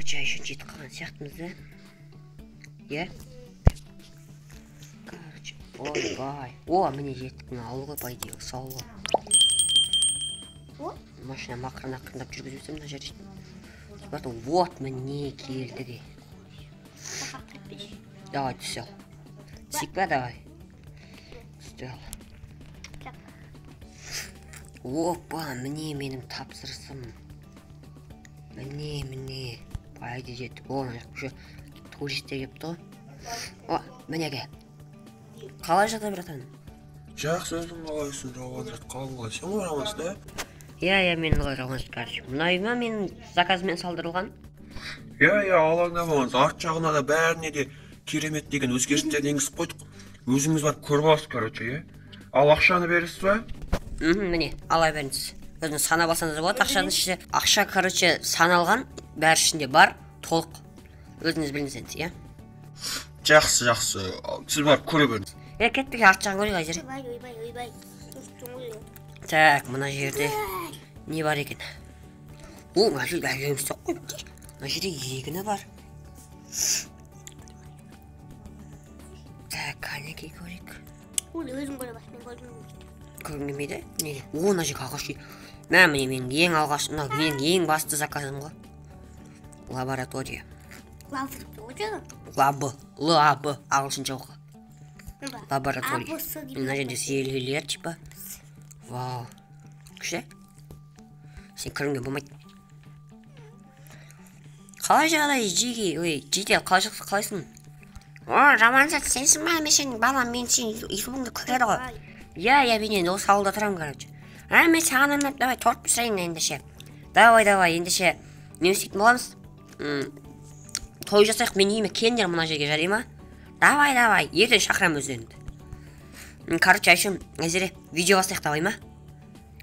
Короче, Айшын жетіп қалған сияқтымыз да. Иә? Короче, ойбай. О, міне жеттік, мына ауыл ғой, по идее, осы ауыл ғой. Машина ақырын ақырындап жүргізіп мына жерде. Вот, міне келдік. Давай, түсе ал. Түсейік па, давай. Түсті ал. Опа, міне менің тапсырысым. Міне, міне. По идее жеттік. О, мына жақта уже туристер келіпті ғой. О, мінеке. Қалай жағдай, братан? Жақсы, өзің қалайсың, Рауан? Қалың қалай? Сен ғой Рауансың, да? Иә, иә, мен ғой Рауан, короче. Мына үй ма менің заказыммен салдырылған? Иә, иә, алаңдамаңыз. Арт жағына да бәріне де керемет деген өзгерістерді енгізіп қойдық. Өзіңіз барып көріп аласыз, короче, иә? Ал ақшаны бересіз ба? Міне, ала беріңіз. Өзіңіз санап алсаңыз да болады, ақшаның ішінде. Ақша, короче, саналған, бәрі ішінде бар, толық. Өзіңіз біліңіз енді, иә? Жақсы, жақсы. Сіз барып көре беріңіз. Е, кеттік, арт жағын көрейік, Айзере. Ойбай, ойбай, ойбай. Так, мына жерде не бар екен? О, мына жерде әдемі істеп қойыпты. Мына жерде егіні бар. Так, кәнекей көрейік. Оны өзің көре бас, мен көргім келмейді. Көргің келмейді? Неге? О, мына жерге ағаш үй. Мә, міне менің ең алғаш, мынау менің ең басты заказым ғой. Лаборатория. Лаб деп қой жаңа. Лаб, Л А Б, ағылшынша оқы. Лаборатория. А, Б, С деп Мына жерде зельелер, типа. Вау. Күшті. Сен кіруіңе болмайды. Қалай жағдай, Жиги? Ой, Жидел, қалай жақсы, қалайсың? О, Жаманзат, сенсің ба? Мен сенің балам, мен сенің ютубыңды көреді ғой. Иә, иә, мен енді осы ауылда тұрамын, короче. А, мен саған арнап, давай, торт пісірейін ендеше. Давай, давай, ендеше. Не істейтін боламыз? Той жасайық, мен үйіме келіңдер мына жерге, жарай ма? Давай, давай, ертең шақырамын өздеріңді. Короче, Айшым, Айзере, видео бастайық, давай ма?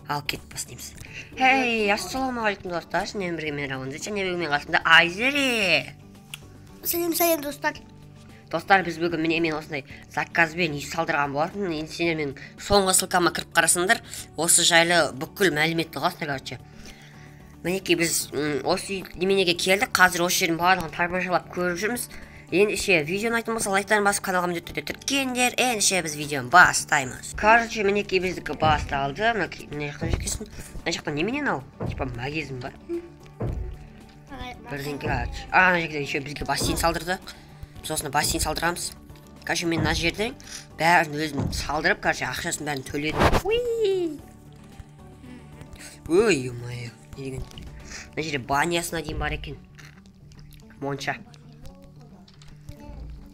Ал, кетіп бастаймыз. Хей, ассалаумағалейкум, достар. Сіздермен бірге мен Рауан және бүгін менің қасымда Айзере. Сәлем, сәлем, достар. Достар, біз бүгін міне мен осындай заказбен үй салдырған болатынмын. Енді сендер менің соңғы ссылкама кіріп қарасаңдар, осы жайлы бүкіл мәліметті аласыңдар, короче. Мінекей біз осы үй неменеге келдік. Қазір осы жердің барлығын тамашалап көріп жүрміз. Ендеше видеоны айтатын болса, лайктарын басып каналға міндетті түрде тіркеліңдер. Ендеше біз видеоны бастаймыз. Короче, мінекей біздікі басталды. Мінекей мына жақтан жүргенсің. Мына жақта немене мынау? Типа магазин ба? Бірдеңке, короче. А, ана жерде еще бізге бассейн салдырды. Біз осында бассейн салдырамыз. Короче, мен мына жерде бәрін өзім салдырып, короче, ақшасын бәрін төледім. Уи! Ой, ё-моё, не деген. Мына жерде банясына дейін бар екен. Монша.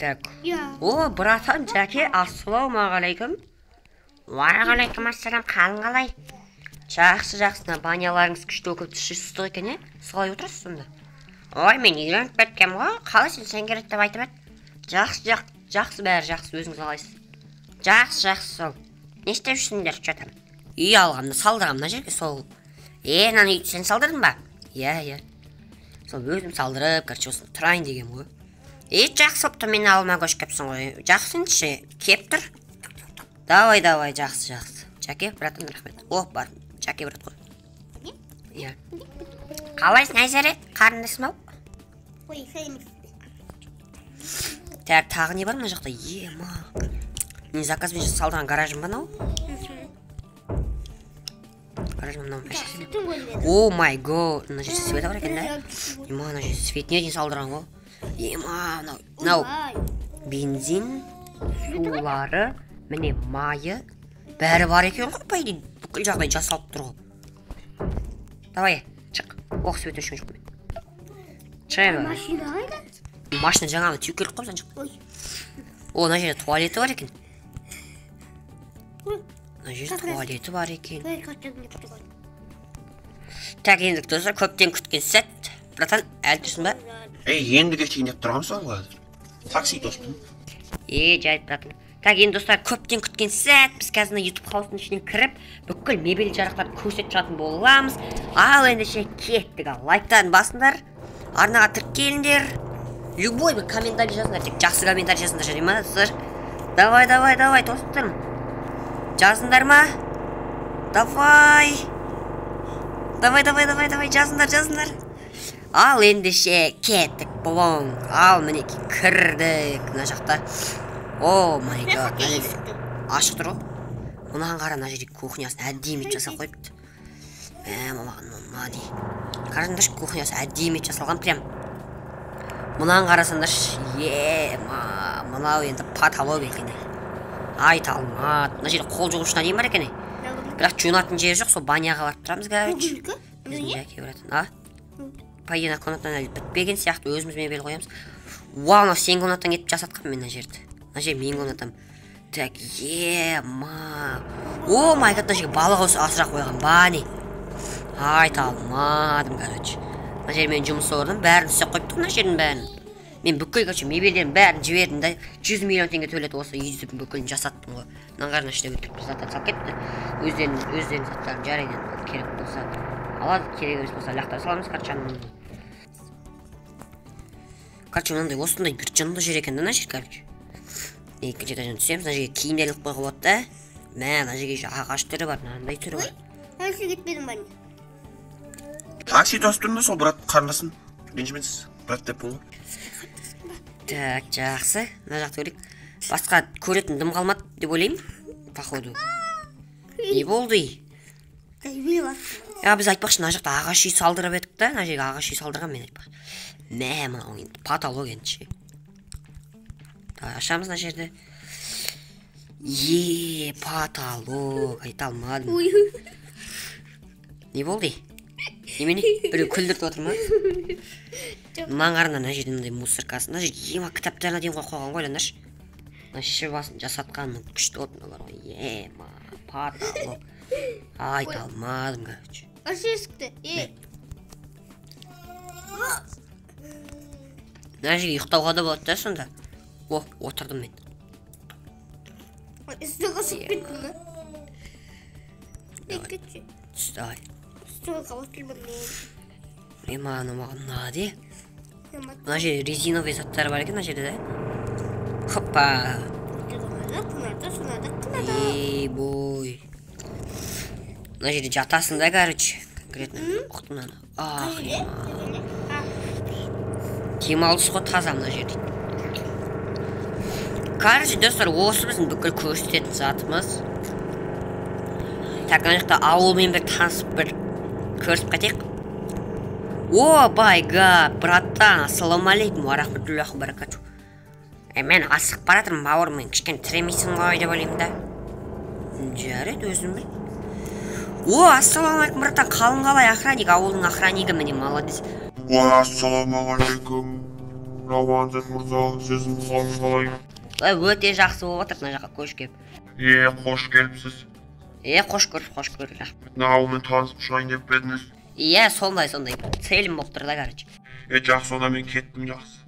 Так. О, братан, Жәке, ассалаумағалейкум. Уағалейкум ассалам, қалың қалай? Жақсы, жақсы, мына баняларыңыз күшті болып түсі ыстық екен, е? Сіз қалай отырасыз сонда? Ой, мен үйреніп кеткенмін ғой. Қалайсың, сен керек деп айтып еді. Жақсы, жақсы, жақсы, бәрі жақсы, өзіңіз қалайсыз? Жақсы, жақсы, сол. Не істеп жүрсіңдер, че там? Үй алғанмын, салдырғанмын мына жерге, сол. Е, мынаны үйді сен салдырдың ба? Иә, иә. Сол өзім салдырып, короче, осыны тұрайын дегенмін ғой. Е, жақсы болыпты, мен ауылыма көшіп келіпсің ғой. Жақсы ендеше, кеп тұр. Давай, давай, жақсы, жақсы. Жәке, братан, рахмет. О, бар, Жәке брат қой. Иә. Қалайсың, Айзере? Қарындасым ау? Ой, сәлеметсіз. Так, тағы не бар мына жақта? Ема. Не заказбен салдырған гаражым ба мынау? Гаражым мынау. О май год, мына жерде свет бар екен, да? Ема, мына жерде светіне дейін салдырған ғой. Ема, мынау бензин, сулары, міне майы, бәрі бар екен ғой, по идее, бүкіл жағдай жасалып тұр ғой. Давай, шық. Ох, свет өшкен жоқ мен. Шығайын ба? Машина қайда? Машина жаңағы түйіп келіп қойып, шық. Ой. О, мына жерде туалеті бар екен. Ой. Мына жерде туалеті бар екен. Туалет. Так, енді достар, көптен күткен сәт. Братан, әлі тұрсың ба? Ей, енді кетейін деп тұрғанмын соң қазір. Такси достым. Е, жарайды, братан. Так, енді достар, көптен күткен сәт. Біз қазір мына YouTube хаустың ішіне кіріп, бүкіл мебель жарақтарды көрсетіп шығатын боламыз. Ал ендеше кеттік. Ал лайктарын басыңдар, арнаға тіркеліңдер. Любой бір комментарий жазыңдар, тек жақсы комментарий жазыңдар, жарай ма, достар? Давай, давай, давай, достарым. Жазыңдар ма? Давай. Давай, давай, давай, давай, жазыңдар, жазыңдар. Ал ендеше кеттік, болон. Ал мінекей кірдік мына жақта. Oh my God, мына жерде ашық тұр ғой. Мынаған қара, мына жерде кухнясын әдемі етіп жасап қойыпты. Мә, маған ұнады. Қараңдаршы, кухнясы әдемі етіп жасалған прям. Мынаған қарасаңдаршы, ема, мынау енді потолок екен. Айта алмады. Мына жерде қол жуғышына дейін бар екен. Бірақ жуынатын жері жоқ, сол баняға барып тұрамыз, короче. Жәке братан, а? По идее, мына комнатаны әлі бітпеген сияқты, өзіміз мебель қоямыз. Вау, мынау сенің комнатаң етіп жасатқан мен мына жерді. Мына жер менің комнатам. Так, ема. Oh my God, мына жерге балық асыра қойған, бани. Айта алмадым, короче. Мына жер менің жұмыс орным, бәрін істеп қойыпты мына жердің бәрін. Мен бүкіл, короче, мебельдердің бәрін жібердім да, 100 миллион теңге төледі осы үйді бүкілін жасаттым ғой. Мынаның қарына ішіне өтіп заттар салып кетті. Өздерінің заттарын жарайды енді, керек болса алады, керек емес болса лақтыра саламыз, короче, ананы. Короче, мынандай осындай бір жынды жер екен да мына жер, короче. Екінші этаждан түсеміз, мына жерге киімдер іліп қоюға болады да. Мә, мына жерге еще ағаш түрі бар, мынандай түрі бар. Такси кетпедің ба не? Такси тосып тұрмын да сол брат, қарындасым. Ренжімеңіз, брат деппін ғой. Так, жақсы. Мына жақты көрейік. Басқа көретін дым қалмады деп ойлаймын, походу. Не болды? Я, біз айтпақшы, мына жақта ағаш үй салдырып едік та, мына жерге ағаш үй салдырған мен айтпақшы. Мә, мынау енді потолок енді ше. Давай ашамыз мына жерді. Е, потолок, айта алмадым. Не болды? Немене? Біреу күлдіртіп отыр ма? Мынаның қараңдар, мына жерде мындай мусоркасы, мына жерде ема кітаптарына дейін қойып қойған ғой, ойлаңдаршы. Мына шеше басын жасатқан күшті болып мыналар ғой. Ема, потолок. Айта алмадым, короче. Аш есікті, е. Мына жерге ұйықтауға да болады да сонда. О, отырдым мен. Үстіге қосып кеттің ба? Кетші. Түс, давай. Үстіге отырмын мен. Ема, анау маған ұнады. Мына жерде резиновый заттар бар екен мына жерде да. Хоппа. Ей, бой. Мына жерде жатасың да, короче. Конкретно ұқтым мынаны. Ах, ема. Демалыс қой таза мына жерде. Короче, достар, осы біздің бүкіл көрсететін затымыз. Так, мына жақта ауылмен бір танысып, бір көрісіп қайтайық. О, бай гад, братан, ассалаумағалейкум уа рахматуллахи ва баракатух. Мен асығып бара жатырмын, бауырым, мен кішкене тіремейсің ғой деп ойлаймын да. Жарайды, өзің біл. О, ассалаумағалейкум, братан, қалың қалай, охранник, ауылдың охраннигі, міне, молодец. Уа, ассалаумағалейкум, Рауанзат мырза, сіздің қалыңыз қалай? Өте жақсы болып отыр мына жаққа көшіп келіп. Е, қош келіпсіз. Е, қош көрдік, қош көрдік, рахмет. Мына ауылмен танысып шығайын деп пе едіңіз? Иә, сондай, сондай. Целім болып тұр да, короче. Е, жақсы, онда мен кеттім, жақсы.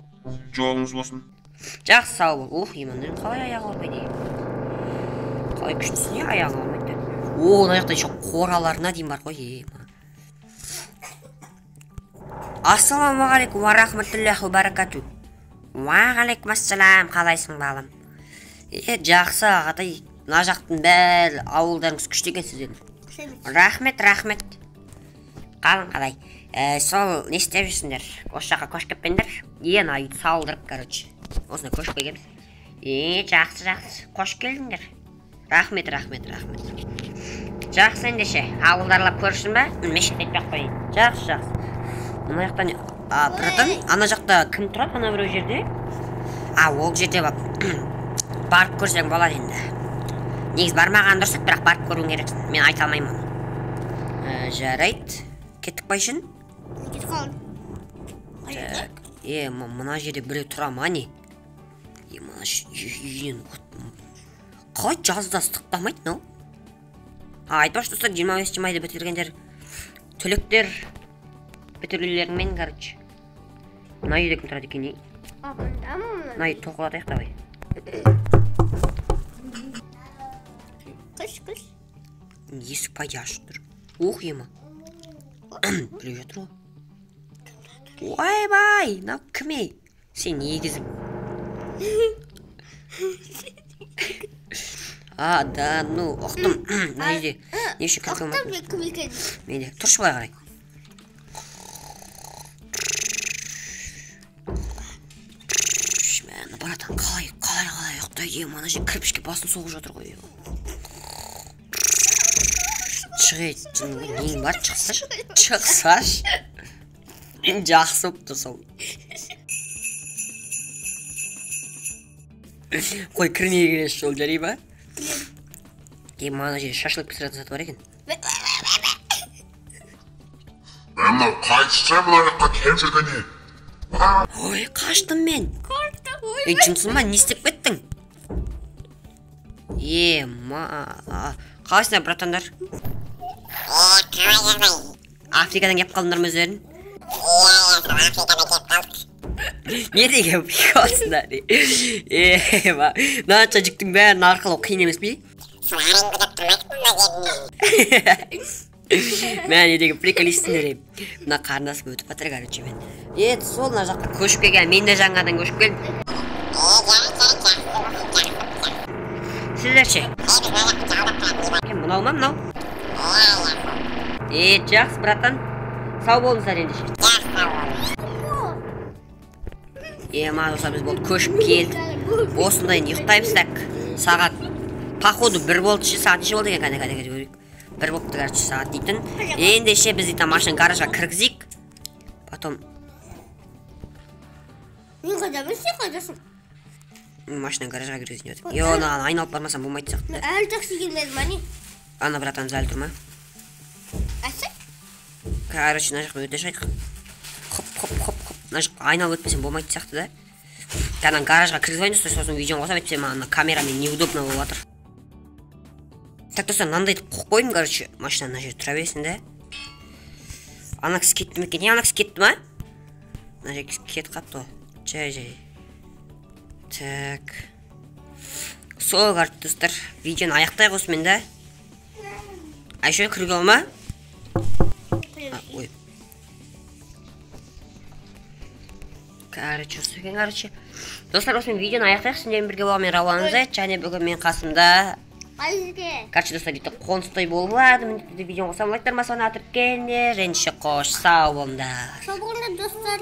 Жолыңыз болсын. Жақсы, сау бол. Ух, иманның қалай аяғы ауырмайды екен? Қалай күштісіне аяғы ауырмайды? О, мына жақта еще қораларына дейін бар ғой, ема. Ассалаумағалейкум уа рахматуллахи ва баракатух. Уағалейкум ассалам, қалайсың балам? Е, жақсы, ағатай, мына жақтың бәрі ауылдарыңыз күшті екен сіздердің. Рахмет, рахмет. Қалың қалай? Сол не істеп жүрсіңдер? Осы жаққа көшіп кетпеңдер. Е, мына үйді салдырып, короче. Осында көшіп келгенбіз. Е, жақсы, жақсы. Қош келдіңдер. Рахмет, рахмет, рахмет. Жақсы ендеше, ауылдарлап көршін ба? Мешіт айтпай ақ қояйын. Жақсы, жақсы. Мына жақтан, а, братан, ана жақта кім тұрады, ана біреу жерде? А, ол жерде барып көрсең болады енді. Негізі бармаған дұрыс еді, бірақ барып көруің керек. Мен айта алмаймын оны. Жарайды. Кеттік па үшін? Кетіп қалдым. Так. Е, мына жерде біреу тұра ма не? Е, мына үйінен от. Қалай жазда ыстықтамайды мынау? А, айтпақшы достар, 25 майда бітіргендер түлектер бітірулеріңмен, короче. Мына үйде кім тұрады екен, не? А, мында ма мына? Мына үйді тоқылатайық, давай. Қыш, қыш. Есік пайда ашық тұр. Ух, ема. Біреу жатыр ғой. Ойбай, мынау кім ей? Сен негізі. А, да, ну, ұқтым. Мына жерде не үшін кіріп Ұқтым келмедім? мен кім екенін. Мен де. Тұршы былай қарай. Братан, қалай ұйықтайды, ана жер кірпішке басын соғып жатыр ғой. Шық, нең бар, шықсашы. Шықсашы. Жақсы болып тұр сол. Қой, кірмей келесі жол, жарай ма? Ана жерде шашлык пісіретін зат бар екен. Мынау қайтшы мына жаққа келіп жүргене? Ой, қаштым мен. Ей, жынсың ба, не істеп кеттің? Ма, қалайсыңдар, братандар? Африкадан келіп қалдыңдар ма өздерің? Не деген приколсыңдар? Ма, мынанша жүктің бәрін арқалау қиын емес пе? Мә, не деген приколистсіңдер. Мына қарындасым өтіп жатыр, короче, мен. Сол мына жаққа көшіп келген, мен де жаңадан көшіп келдім. Сіздер ше? Мынау ма, мынау? Жақсы, братан. Сау болыңыздар ендеше. Ма, достар, біз болды көшіп келдік. Осындай ұйықтаймыз так. Сағат походу 1 болды ше, сағат неше болды екен, кәне көрейік. 1 болыпты, короче, сағат дейтін. Ендеше біз дейтін машинаны гаражға кіргізейік. Потом Мен қайдамын, сен қайдасың? Машинаны гаражға кіргізейін деп. Йо, ана айналып бармасам болмайтын сияқты. Әлі такси келмеді ма, не? Ана братан әлі тұр ма? Әсі? Короче, мына жаққа өте шығайық. Хоп, хоп, хоп, хоп. Мына жаққа айналып өтпесем болмайтын сияқты да. Ана гаражға кіргізіп алайын, сосын видеоны қосам, әйтпесе маған камерамен неудобно болып жатыр. Так, достар, мынандайды қойып қойдым, короче, машина мына жерде тұра берсін да. Ана кісі кетті ме екен? Не, ана кісі кетті ма? Мына жерге кетіп қалыпты ғой. Жай. Так. Сол, короче, достар, видеоны аяқтайық осымен да. Айша, кіруге бола ма? Ой. Короче, осы екен, короче. Достар, осымен видеоны аяқтайық. Сендермен бірге болған мен Рауан Зайд, және бүгін мен қасымда. Короче, достар, дейді қоныстай болады. Міндетті түрде видеоны қосамын, лайктар басып, тіркеліңдер. Және қош, сау болыңдар. Сау болыңдар, достар.